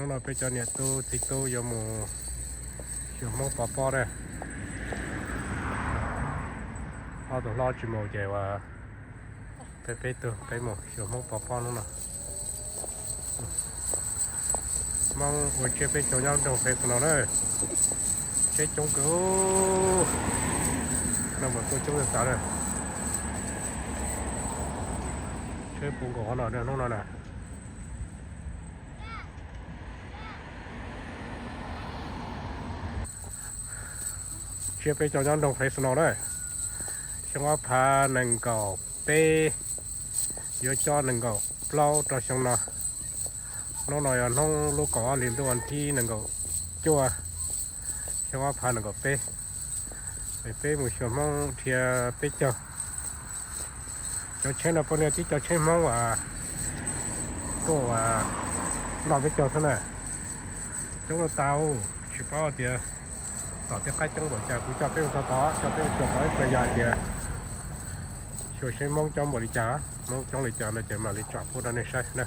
No peb cov niam tub txiv tub yuav mus xyuas Hmoob pov pob na. Ob tug hlob tsis mus ces ua peb peb tug peb mus xyuas Hmoob pov pob hnub no. Hmoob ua tsiab peb caug nyob nroog Fresno na. Tsiab coob kawg, no mas tuaj coob tas tas na. Tsiab puv nkaus qhov no hnub no na. Tsiab peb caug nyob nroog Fresno na. Xyoo ob phav nees nkaum peb, yuav cob nees nkaum plaub rau xyoo no. Hnub no yog hnub lub kaum ob hlis ntuj vas thib nees nkaum cuaj, xyoo ob phav nees nkaum peb. Es peb mus xyuas Hmoob dhia peb caug. Cov tsheb no poj niam tib co tsheb Hmoob uas tuaj uas noj peb caug xwb na. Coob tas tas, tsis paub tias tom tej qab coob npaum cas, kuv coj peb mus txog tod, coj peb mus xyuas tod ib pliag yog hais tias xyuas seb Hmoob coob npaum li cas, Hmoob coob li cas no ces mam li tsom pub rau nej saib na.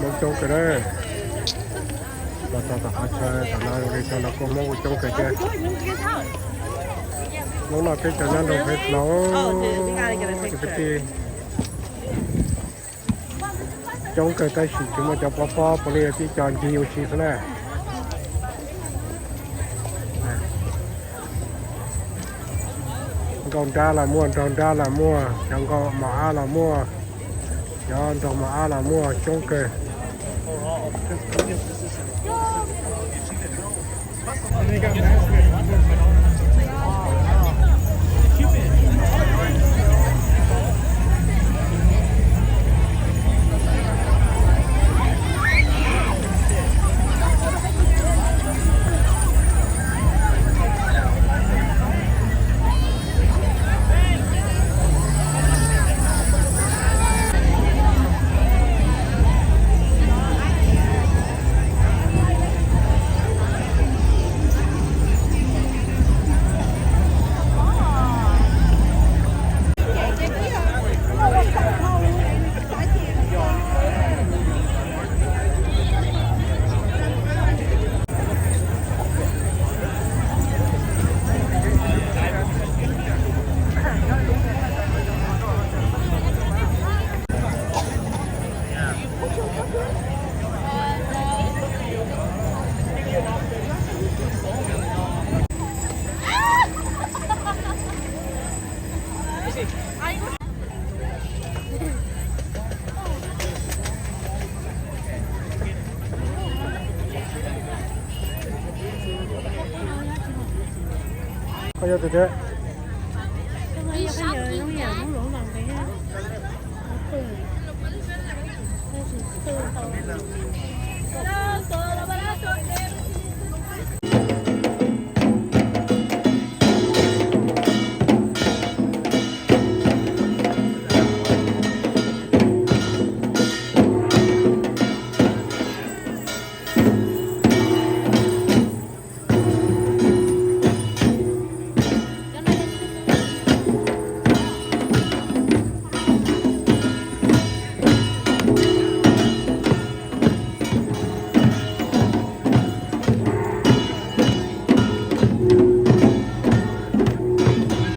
Hmoob coob kawg na. Los txog tom qhov chaw tom no zoo li txog los kuj Hmoob kuj coob kawg thiab. Hnub no peb cov nyob nroog Fresno ces peb coob kawg tab sis tsis muaj cov pov pob, puav leej yog tib co ncig ua si xwb na. Nkauj nrab los muaj, nraug nrab los muaj, cov nkauj mos ab los muaj, cov nraug mos ab los muaj, coob kawg. Koj yog tus twg?